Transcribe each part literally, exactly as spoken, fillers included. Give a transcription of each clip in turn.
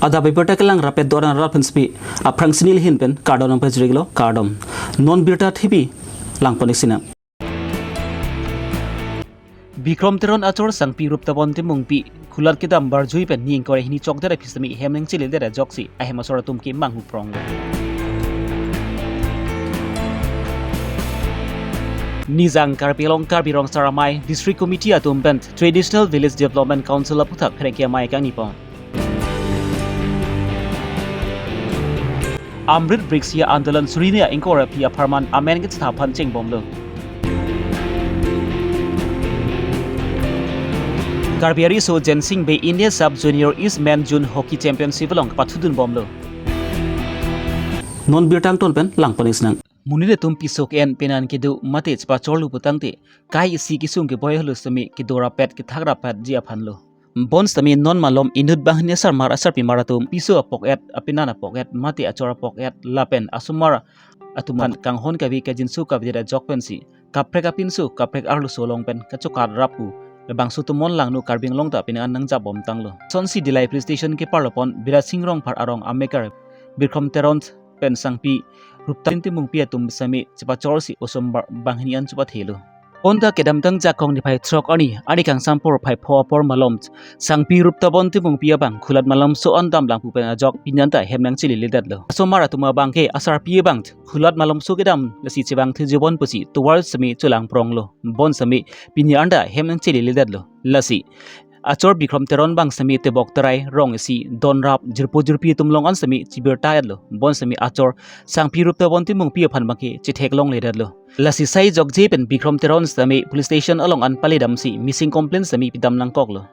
Adap abirta kelang rapet doran rat pensi aphrangsi neli ahin pen kardom nangpajirlo, kardom. Non birta thepi langpon-ik sinang. Bikrom Teron achor Sangpi Ruptabon Timungpi khulat kedam barjui pen ni ingkoi ra hini chokdet aphi sitame hem nangcheledet ajoksi ahem asor atum ke manghu pronglo. Nijang Karbi Anglong Karbi Rong Asar Amei District Committee atum pen Traditional Village Development Council aphuthak pherangke amei kangnipon. Amrit Brikshya Andolan suri hini ingkoi ra phli apharman amen kachetha aphan chengbomlo. Karbi ariso Jensing Bey India Sub Junior East Men Zone Hockey Championship along pathudunbomlo. Non birta angton pen langpon-ik sinang. Monit atum piso ke-en penan kedo mate chepachorlo putangte kai isi kesung keboi halo sitame kedo rapet kethak rapetji aphanlo. Bonsitame non malom inut banghini asarmar asarpimar atum piso apok-et, apenan apok-et, mate achor apok-et lapen asomar atum aphan kanghon kave kajinso kavedet ajok pensi kaprek apinso kaprek arloso along pen kachokat rap pu labangso atum mon langno Karbi Anglong ta pini an nangjapbom tanglo. Sonsi Dillai Police Station keparlopon Birat Singh Rongphar arong amekar Bikrom Teron pen Sangpi Ruptabon Timungpi atum sitame chepachorsi osomar banghini an chepathelo. Bonta kedamtang Jakong niphai throk arni, arni kangsam porphai pho apor malom Sangpi Ruptabon Timungpi abang khulat malomso an damlang pu pen ajok pini an ta hem nangcheleledetlo. Asomar atum abang ke asarpi abang khulat malomso kedam lasi chevang thujibon pusi tovar sitame cholang pronglo. Bonsitame pini an ta hem nangcheleledetlo. Lasi achor Bikrom Teron abang sitame tebok terai rong isi donrap jirpo jirpi atum along an sitame chibirta-etlo. Bonsitame achor Sangpi Ruptabon Timungpi aphan abang ke chetheklongledetlo. Lasi sai jokje pen Bikrom Teron sitame police station along an paledamsi missing complaint sitame pidam nangkoklo.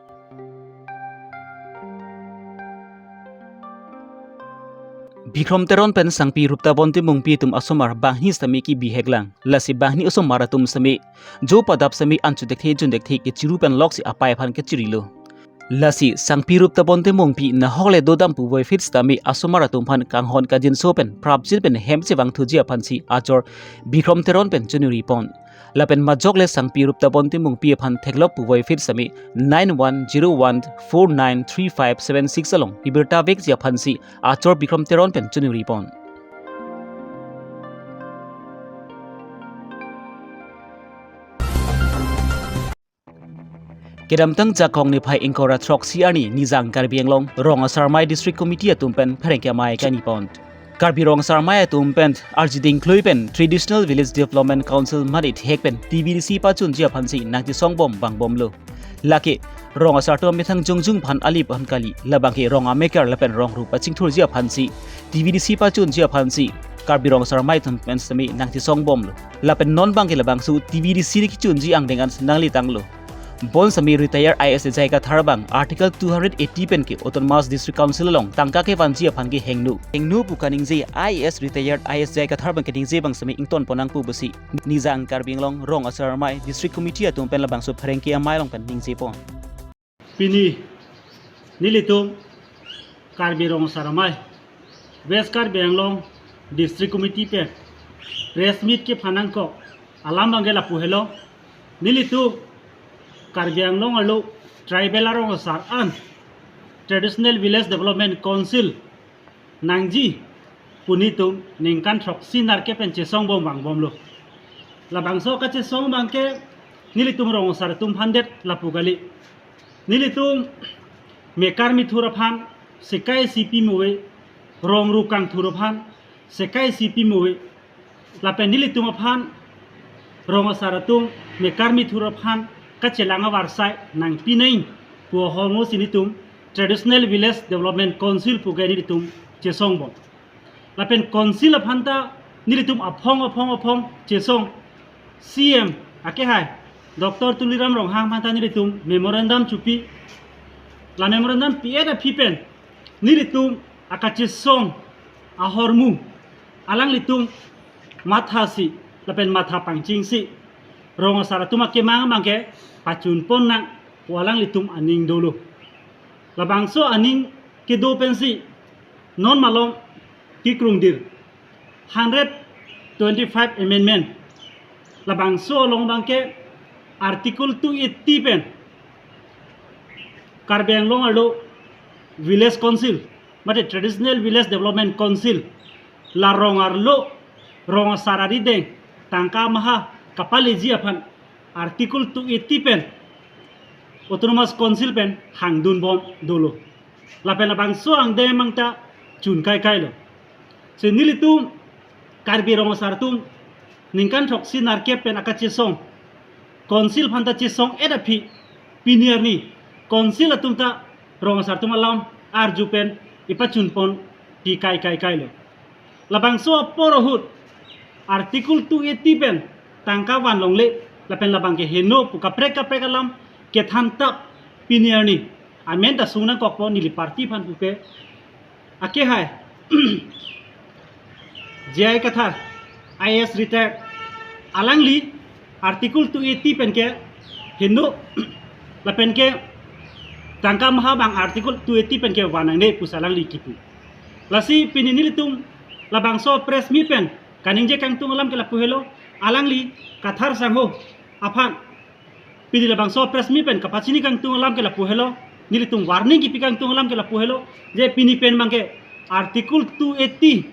Bikrom Teron pen Sangpi Ruptabon Timungpi atum asomar banghini sitame kebihek lang. Lasi banghini osomar atum sitame jo padap sitame an chodekthe jundekthe kechiru pen loksi apei aphan kechirilo. Lasi Sangpi Ruptabon Timungpi nahok le dodam puvoiphit sitame asomar atum aphan kanghon kajinso pen prapjin pen hem chevang thuji aphansi achor Bikrom Teron pen chonuripon. Lapen majok le Sangpi Ruptabon Timungpi aphan theklok puvoiphit sitame nine one zero one four nine three five seven six along pibirta vekji aphansi achor Bikrom Teron pen chonuripon. Kedamtang Jakong niphai ingkoi ra throksi arni Nijang Karbi Anglong Rong Asar Amei District Committee atum pen pherangke amei kangnipon. Karbi Rong Asar Amei atum pen arjiding klui pen Traditional Village Development Council mate thek pen T V D C pachunji aphansi nangchesongbom vangbomlo. Lake rong asar atum amethang jongjung aphan alip aphan kali, labang ke rong amekar lapen rong ru pachingthurji aphansi T V D C pachunji aphansi Karbi Rong Asar Amei atum pen sitame nangchesongbomlo. Lapen non abang ke labangso T V D C kechunji angdeng an nanglitanglo. Bonsitame retired I A S J I Kathar abang Article two hundred eighty pen ke Autonomous District Council along tangka kevanji aphan kehingno. Hingno pu kaningje I A S retired I A S J I Kathar abang keningje abang sitame ingtonpon nangpo pusi Nijang Karbi Anglong Rong Asar Amei District Committee atum pen labangso pherangke amei along pen ningjepon. Pini nelitum Karbi Rong Asar Amei West Karbi Anglong District Committee pen press meet kephan nangkok alam abang ke lapu helo. Nelitum Karbi Anglong arlo tribal arong asar an Traditional Village Development Council nangji pu nelitum ningkan throksi nerkep pen chesongbom vangbomlo. Labangso kachesong abang ke nelitum rong asar atum aphan det lapu kali. Nelitum mekar mithur aphan, sekai isi pi mo-e, rong ru kangthur aphan, sekai isi pi mo-e, lapen nelitum aphan rong asar atum mekar mithur aphan kachelang avarsai nangpinang pu ahormu si nelitum Traditional Village Development Council pu ke nelitum chesongbom. Lapen council aphan ta nelitum aphong aphong aphong chesong, C M akehai Doctor Tuliram Ronghang aphan ta nelitum memorandum chopi. La memorandum pi-et aphi pen nelitum akachesong ahormu alanglitum mathasi lapen matha pangchingsi rong asar atum akemang abang ke pachunpon nang pu alanglitum aning dolo. Labangso aning kedo pensi non malom kekrungdir hundred twenty-five amendment. Labangso along abang ke Article two eighty pen Karbi Anglong arlo Village Council mate Traditional Village Development Council, la rong arlo, rong asar arideng tangka maha kapaleji aphan Article two eighty pen Autonomous Council pen hangdun bom dolo. Lapen labangso angdeng mang ta chun kai kai lo. Si nelitum Karbi rong asar atum ningkan throksi nerkep pen akachesong Council aphan ta chesong-et aphi, pini arni Council atum ta rong asar atum alam arju pen ipachun ponpi kai kai kai lo. Labangso apor ahut Article two eighty pen tangka van longle, lapen labang ke heno pu kaprek kaprek alam kethan tap pini arni amen ta sung nangkokpo neli party aphan pupe. Ake hai J I Kathar, I A S retired, alangli Article two eighty pen ke heno lapen ke tangka maha abang Article two eighty pen ke van nangne pusi alangli kipu. Lasi pini nelitum labangso press meet pen kaningje kangtung alam ke lapu helo, alangli Kathar sangho aphan pini labangso press meet pen kapachini kangtung alam ke lapu helo, nelitum warning kipi kangtung alam ke lapu helo, je pini pen mang ke Article two eighty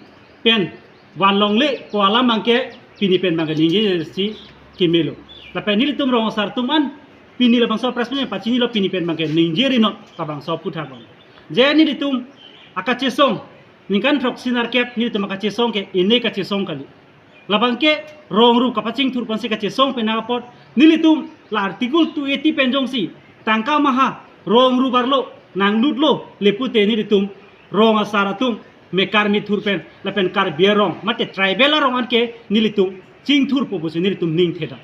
pen van longle pu alam mang ke pini pen mang ke ningje si kemelo. Lapen nelitum rong asar atum an pini labangso press meet pachini lo, pini pen mang ke ningje ri non labangso aphuthak bom. Je nelitum akachesong ningkan throksi nerkep nelitum akachesong ke ine kachesong kali. Labang ke rong ru kapachingthur ponsi kachesong pen apot nelitum la Article two eighty pen jongsi tangka maha rong ru arlo nanglutlo lepute nelitum rong asar atum me Karmi thur pen lapen Karbi arong mate tribal arong anke nelitum chingthurpo pusi nelitum ning theda.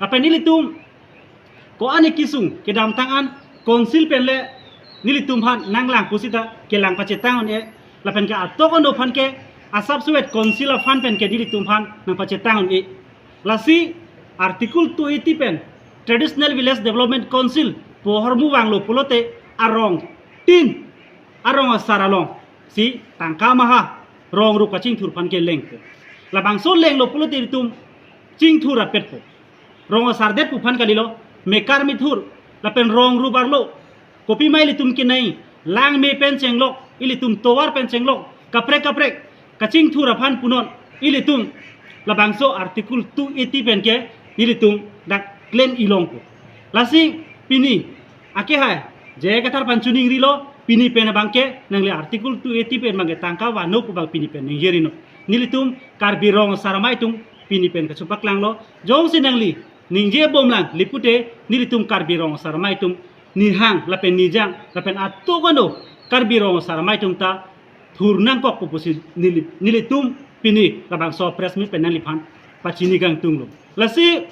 Lapen nelitum ko-an kesung kedamtang an Council pen le nelitum aphan nanglang pusita kelang pachetang un-e, lapen ke atok ano aphan ke asap suet Council aphan pen ke nelitum aphan nangpachetang un-e. Lasi Article two eighty pen Traditional Village Development Council pu ahormu vanglo pulote arong tin arong asar along si tangka maha rong ru kachingthur aphan ke lengpo. Labangso lenglo pulote itum chingthur apetpo. Rong asar det pu aphan kalilo, me Karmi thur lapen rong ru arlo kopima ilitum kenai, lang me pen chenglok, ilitum tovar pen chenglok, kaprek kaprek kachingthur aphan punon ilitum labangso Article two eighty pen ke ilitum dak klem ilongpo. Lasi pini ake hai J I Kathar aphan chuning rilo, pini pen abang ke nangli Article two eighty pen abang ke tangka vano pu abang pini pen ningje ri non. Nelitum Karbi rong asar amei atum pini pen kachepaklanglo, jongsi nangli ningje bomlang lepute nelitum Karbi rong asar amei atum nihang lapen nijang lapen atok ano Karbi rong asar amei atum ta thur nangkokpo pusi neli, nelitum pini labangso press meet pen nangliphan pachini kangtunglo. Lasi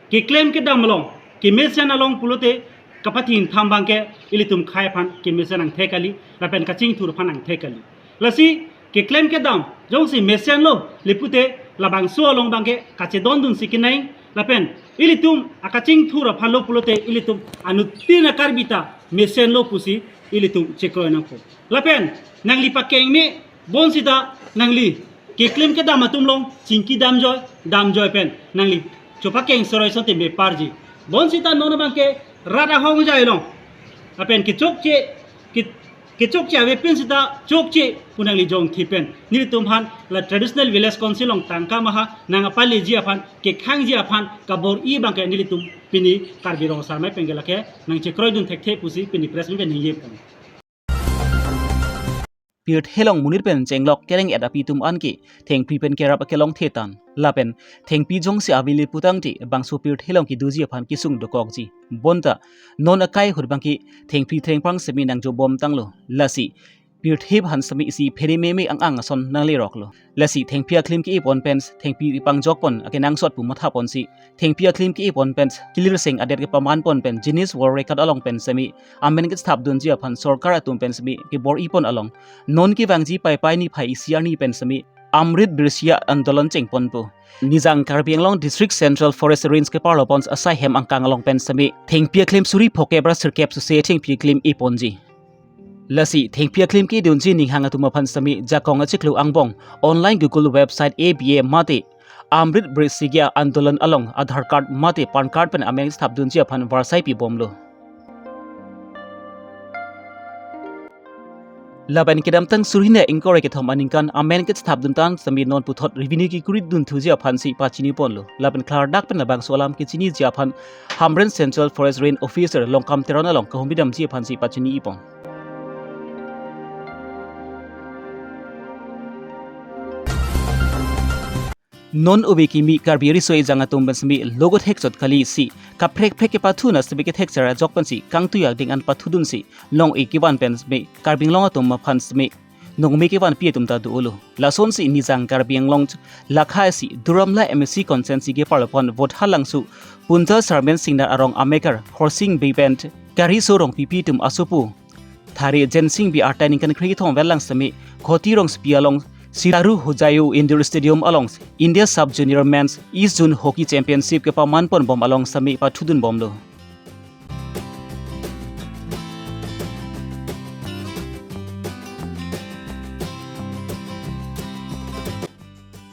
keklem kedam along, kemesen along pulote kapathin tham abang ke ilitum khei aphan kemesen angthek kali lapen kachingthur aphan angthek kali. Lasi keklem kedam jongsi mesenlo lepute labangso along abang ke kachedondun si kenai lapen ilitum akachingthur aphan lo pulote ilitum anuttin a-Karbi ta mesenlo pusi ilitum chekroi nangpo. Lapen nangli pakeng me bonsita nangli keklem kedam atum along chingki damjoi damjoi pen nangli chepakeng soroi sonte meparji. Bonsita non abang ke rat ahongjai along lapen kechokche ke, kechokche ave pen sita chokche pu nangli jongthi pen nelitum aphan la Traditional Village Council along tangka maha nangpaleji aphan kekhangji aphan kabor-i abang ke nelitum pini Karbi rong asar amei pen ke lake nangchekroidun thekthe pusi pini press meet pen ningje pon. Pirthe along monit pen chenglok kereng-et api atum anke thengpi pen kerap akelong thetan. Lapen thengpi jongsi avele putangte bangso pirthe along kedoji aphan kesung dokokji. Bonta non akai ahut abang ke thengpi threngprang semi nangjo bomtanglo. Lasi pirthe aphan semi isi phere meme ang-ang ason nangleroklo. Lasi thengpi aklem ke-e pon pen, thengpi pangjok pon akenangsot pu matha ponsi thengpi aklem ke-e pon pen, kilirseng adet kepaman pon pen, Guinness World Record along pen semi amen kethapdunji aphan sorkar atum pen semi kebor-i pon along, non kevangji Paipai niphai isi arni pen semi Amrit Brishya Andolon chengponpo. Nijang Karbi Anglong District Central Forest Range keparlo pon asai hem angkang along pen semi thengpi aklem suri phokep ra sirkep suse thengpi aklem e ponji. Lasi thengpi aklem kedunji ninghang atum aphan semi jakong achiklo angbong online Google website A B A mate Amrit Brishya Andolon along Aadhaar card mate PAN card pen amen thapdunji aphan varsai pibomlo. Lapen kedamtang suri hini ingkoi ra kethom aningkan amen kechethap dun tan sitame non puthot revenue kekurit dun thuji aphan si pachini ponlo. Lapen klardak pen labangso alam kechiniji aphan Hamren Central Forest Range Officer Longkam Teron along kahumri damji aphan si pachini ipon. Non ove kimi Karbi riso ejang atum pen sitame logot hekchot kali si kaprek prek kepathu na sitame kethekser ajok pen si kangtui angdeng an pathudun si nong-e kevan pen sitame Karbi Anglong atum aphan sitame nongme kevanpi atum ta do-olo. Lason si nijang Karbi Anglong lakhai si Duar Amla M A C constituency keparlo pon Vothatlangso Punja Sarmen Singnar arong amekar Horsing Bey pen Kariso Rongpipi atum asopo thare Jensing Bey arta ningkan kre kethom vel lang sitame Khoti Rongsopi along Sitaru Hojai Indoor Stadium along India Sub Junior Men's East Zone Hockey Championship kepaman ponbom along sitame pathudun bomlo.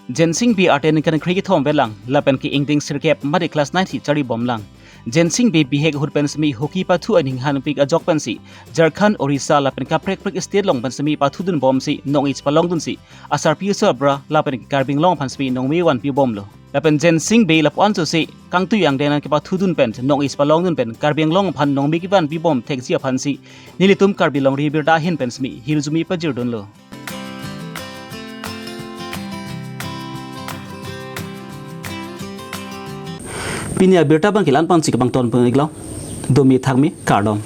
Jensing Bey arta ningkan kre kethom vel lang lapen ke ingdeng sirkep mate class nine si chari bomlang. Jensing Bey bihek ahut pen sitame hockey pathu aning hanpik ajok pen si Jharkhand, Orissa lapen kaprek prek state along pen sitame pathudun bom si nong-e chepalongdun si asarpi asarbura lapen Karbi Anglong aphan sitame nongme vanpi bomlo. Lapen Jensing Bey lapu-an so si kangtui angdeng an kepathudun pen nong-e chepalongdun pen Karbi Anglong aphan nongme kevanpi bom thekji aphan si nelitum Karbi Longri Abirta ahin pen sitame hirjume pajirdunlo. Pini abirta abang ke la-an pen si kebang ton pon-iklo. Dome thakme, kardom.